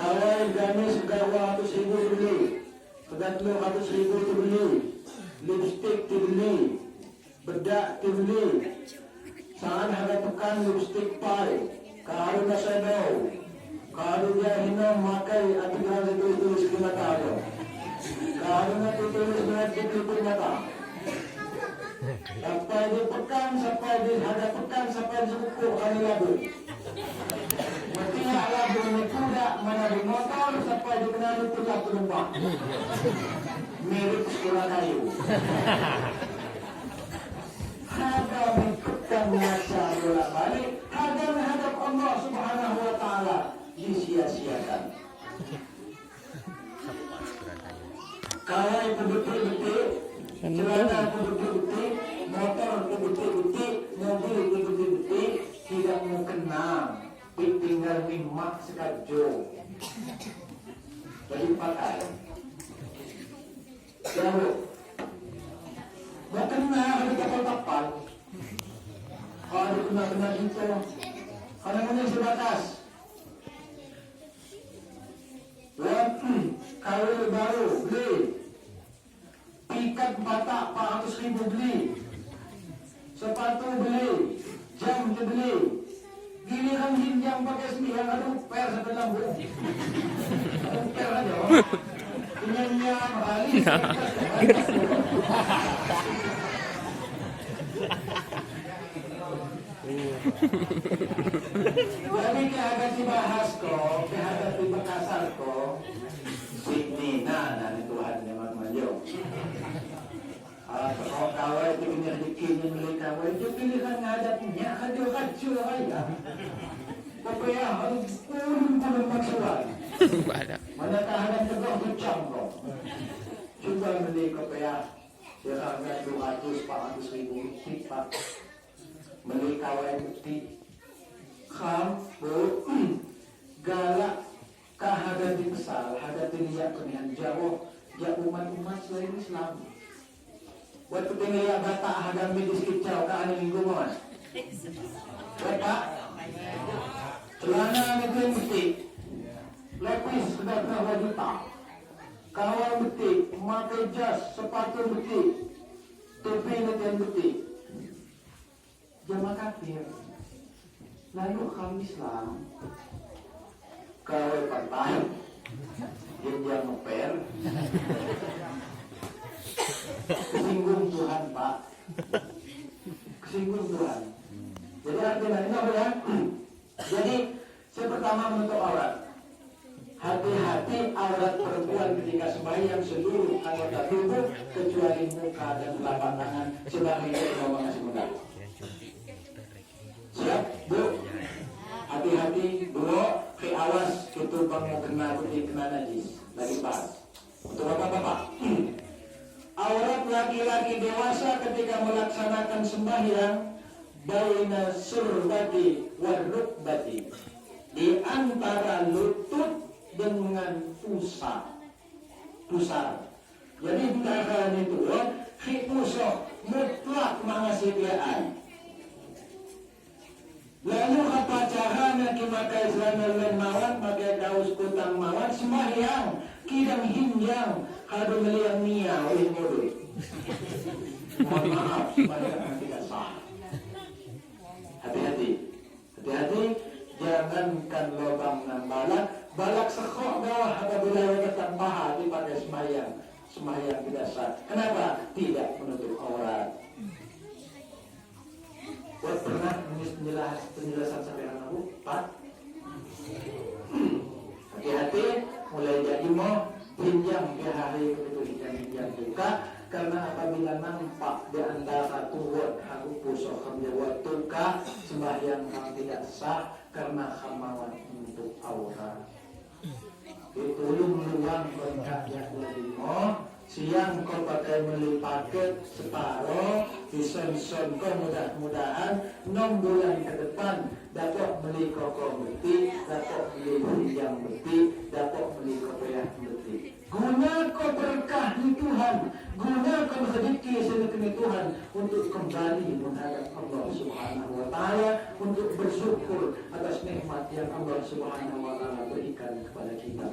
Kawai gamis gawa 100 ribu beli. Kegatlo 100 ribu tu beli. Lipstick tu beli. Bedak tu beli. Sangat harga pekan lipstick pai. Kalau nasional. Kalau dia hina makai atau bilang tulis-tulis di mata ada. Kalau nak tulis dengan di mata. Sampai di pekan, sampai di harga pekan, sampai di sekuku kali labu. Matinya labu ni kuda, mana di motor, sampai di kenali tulak penumpang. Mirip sekolah kayu. Harga pekan masa bolak balik, harga menghadap Allah Subhanahu Wa Taala disia-siakan. Kawai betul-betul, celana betul-betul, motor betul-betul, mobil betul-betul, tidak mau kena, tinggal mimak sekajo. Jadi pakai. Jauh. Mau kena ada tapal-tapal. Kalau kena-kena gitu, karena mana sebatas. Kawin baru beli. Pikat batak 400 ribu beli. Sepatu beli, jam beli. Giliran hinjang pakai sembilan, aduh, per sampai lambung. Aduh, per aja. Tinggalnya balik. Jadi kehadap dibahas ko, kehadap di Makassar ko, Sydney na, na Tuhan memang maju. Ah, kalau kawai itu punya bikin beli kawai itu pilihan ngadapnya kajo kajo kaya. Pokoknya harus turun turun maksuan. Mana tahanan tegak becam kok. Coba beli kopiah seharga 200 400 ribu pak. Beli kawai bukti. Kham bu galak kahadati besar hadati liak kenihan jauh ya umat-umat selain Islam. Buat ketinggalan ya batak hadami di sekicau ke ane minggu mas. Bapak celana itu yang mesti lepis sudah berapa juta. Kawal betik, pakai jas, sepatu betik, topi itu yang betik. Jamaah kafir. Lalu kami Islam, kawal pantai, jenjang ngeper, kesinggung Tuhan Pak, kesinggung Tuhan. Jadi artinya ini apa ya? Jadi saya pertama menutup aurat. Hati-hati aurat perempuan ketika sembahyang seluruh anggota tubuh kecuali muka dan telapak tangan sebagai ngomong masih muda. Siap, Bu? Hati-hati, Bu. Ke awas itu bang mau kena putih kena najis. Lagi pas. Untuk bapak-bapak. Aurat laki-laki dewasa ketika melaksanakan sembahyang baina surbati warukbati, di antara lutut dengan pusat pusar. Jadi bentakan itu khipusoh mutlak mangasikiaan. Lalu apa caranya kimakai celana len mawat, pakai kaos kutang mawat, sembahyang kidang hinjang kado meliang nia oleh bodoh. Mohon maaf, sembahyang tidak sah. Hati-hati, hati-hati, jangankan lubang nan balak, balak sekok bawah apabila tetap paha dipakai sembahyang, sembahyang tidak sah. Kenapa? Tidak menutup aurat. Buat pernah penjelasan sampai anak Pak? Hati-hati, mulai jadi mau pinjam di hari itu pinjam buka karena apabila nampak di antara tuan aku pusok kami tuka sembahyang kang tidak sah karena kemauan untuk aurat. Itu luang kontrak yang mau siang kau pakai beli paket separuh dison-son kau mudah-mudahan 6 bulan ke depan dapat beli koko beti, dapat beli hinjang beti, dapat beli kopiah beti. Guna kau berkah ni Tuhan, guna kau rezeki senekini Tuhan untuk untuk kembali menghadap Allah Subhanahu wa Ta'ala, untuk bersyukur atas nikmat yang Allah Subhanahu wa Ta'ala berikan kepada kita.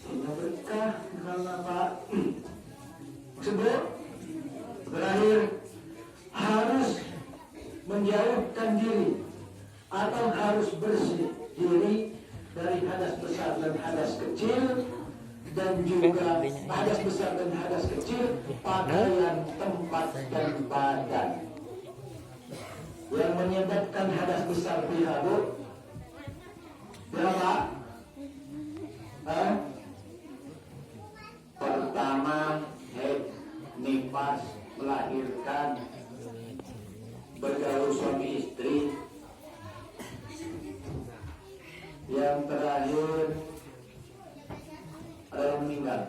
Ini berkah karena Pak sebut berakhir harus menjauhkan diri atau harus bersih diri dari hadas besar dan hadas kecil, dan juga hadas besar dan hadas kecil pakaian, tempat, dan badan. Yang menyebabkan hadas besar bu berapa? Hah? Pertama, haid, nifas, melahirkan, bergaul suami istri. Yang terakhir adalah meninggal.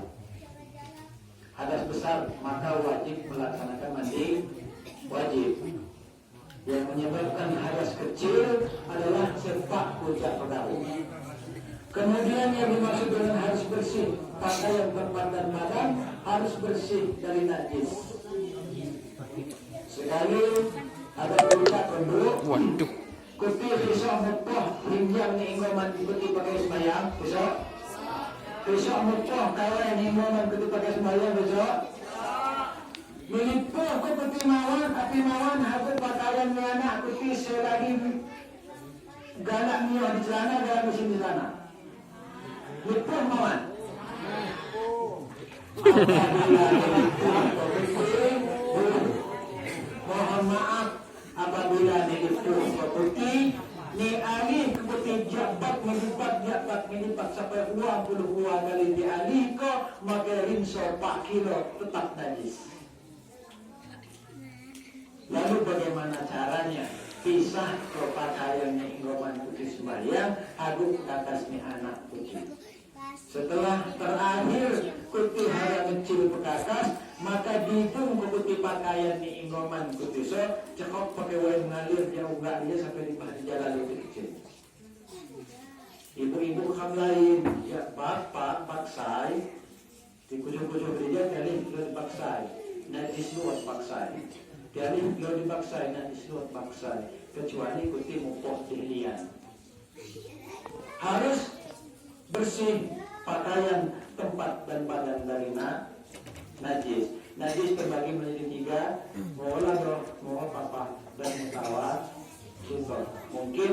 Hadas besar maka wajib melaksanakan mandi wajib. Yang menyebabkan hadas kecil adalah sepak puncak bergaul. Kemudian yang dimaksud dengan harus bersih pakaian, tempat, dan badan harus bersih dari najis. Sekali ada puncak penduduk. Waduh. Kuti besok mutoh hinjang ni inggoman kuti pakai sembayang besok. Besok mutoh kawan inggoman kuti pakai sembayang besok. Melipuh ko kuti mawan api mawan aku pakaian ni anak kuti selagi galak miuh di celana, galak musim di celana. Lipuh mawan. Apabila lipuh kuti, mohon maaf, apabila ni lipuh putih ni alih putih jabat melipat jabat melipat sampai uang puluh uang kali di alih ko maka rinso 4 kilo tetap najis. Lalu bagaimana caranya? Pisah ke pakaiannya inggoman putih sembahyang, aguk ke atas ni anak putih. Setelah terakhir kuti hara kecil pekakas, maka dihitung ke putih pakaian ni inggoman putih so cekok pakai wain mengalir jauh enggak dia sampai di jalan lebih kecil. Ibu-ibu kam lain, ya bapak paksai di kujung-kujung gereja kali lo dipaksai, najis luat paksai. Kali lo dipaksai, najis luat paksai, kecuali kuti mupoh dihlian. Harus bersih pakaian, tempat, dan badan dari najis. Najis terbagi menjadi tiga, doh, papa, dan mutawa. Mungkin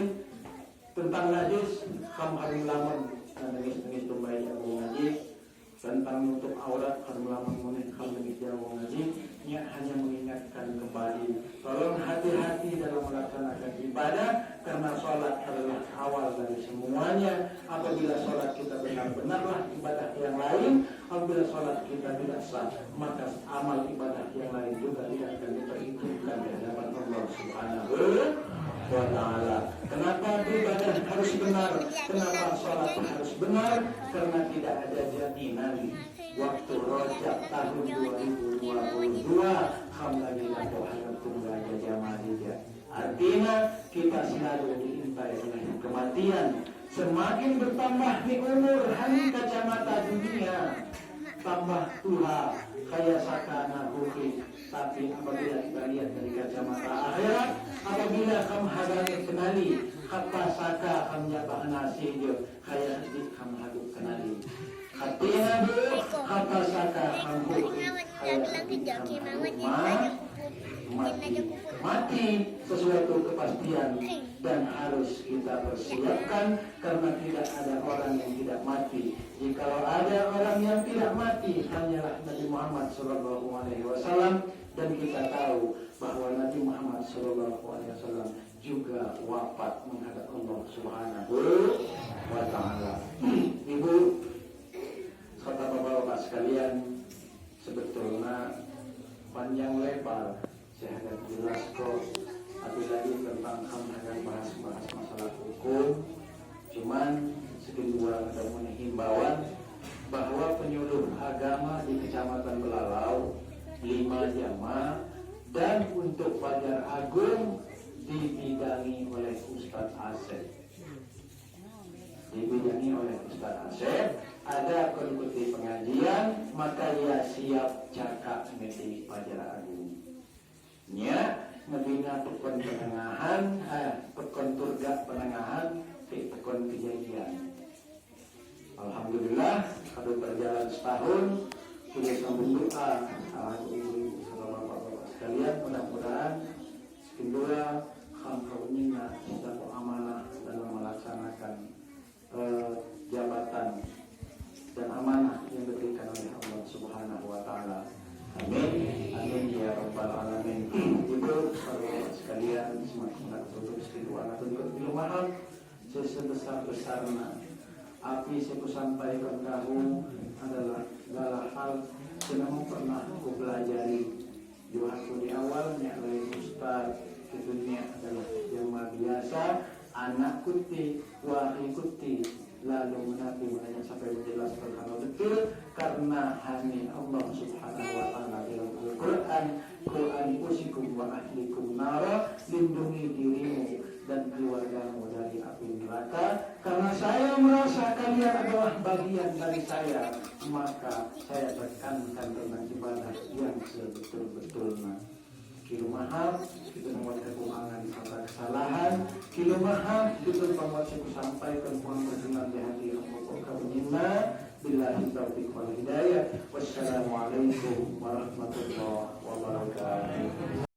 tentang najis, kam hari lamun nangis-nangis tumbai aku ngaji. Tentang nutup aurat, kam lamun muneh kam nangis jauh ngaji. Nya hanya mengingatkan kembali, tolong hati-hati dalam melaksanakan ibadah, karena sholat adalah awal dari semuanya. Apabila sholat kita benar-benarlah ibadah yang lain, apabila sholat kita tidak sah, maka amal ibadah yang lain juga tidak akan diperhitungkan di hadapan Allah Subhanahu wa Ta'ala. Kenapa ibadah harus benar? Kenapa sholat harus benar? Karena tidak ada jaminan waktu Rajab tahun 2022 ham lagi atau harap tunggu aja jamaah dia. Artinya kita selalu diintai oleh kematian. Semakin bertambah di umur, hanya kacamata dunia tambah tua kaya sakana huki. Tapi apabila kita lihat dari kacamata akhirat, apabila kamu hadangi kenali kata saka kamu nyabah nasi dia kaya di kamu haduk kenali. Hatinya dulu kata saka kamu huki kaya di kamu mati. Mati sesuatu kepastian dan harus kita persiapkan, karena tidak ada orang yang tidak mati. Jikalau ada orang yang tidak mati, hanyalah Nabi Muhammad SAW, dan kita tahu bahwa Nabi Muhammad SAW juga wafat menghadap Allah Subhanahu wa Ta'ala. Ibu serta bapak-bapak sekalian, sebetulnya panjang lebar saya agak jelas kok, tapi lagi tentang kami akan bahas-bahas masalah hukum. Cuman sekedar ada himbauan bahwa penyuluh agama di Kecamatan Belalau 5 jamaah dan untuk Fajar Agung dibidangi oleh Ustadz Asep. Dibidangi oleh Ustadz Asep, ada mengikuti pengajian, maka ia siap cakap meti Fajar Agung. Nya ngebina pekon penengahan, pekon turga penengahan, ke pekon kejadian. Alhamdulillah, kalau berjalan setahun, sudah sambung doa. Alhamdulillah, sama bapak-bapak sekalian, mudah-mudahan kedua karunia dan amanah dalam melaksanakan jabatan dan amanah yang diberikan oleh Allah Subhanahu wa taala. Amin. Amin ya rabbal alamin. Ibu, bapak sekalian, semakin tutup kedua atau juga di rumah sebesar-besarnya api saya sampaikan kamu adalah segala hal yang pernah aku pelajari di waktu di awalnya oleh Ustaz di dunia adalah yang biasa anak kuti wahai kuti lalu menabi menanya sampai menjelaskan hal betul karena hanya Allah Subhanahu wa taala dalam Al-Qur'an, "Qu anfusikum wa ahlikum nara," lindungi dirimu dan keluargamu dari api neraka. Karena saya merasa kalian adalah bagian dari saya, maka saya tekankan tentang ibadah yang sebetul-betulnya. Kilo mahal itu membuat kekurangan serta kesalahan. Kilo mahal itu membuat saya sampaikan kurang berkenan di hati Allah karunia. Billahi taufiq wal hidayah. Wassalamualaikum warahmatullahi wabarakatuh.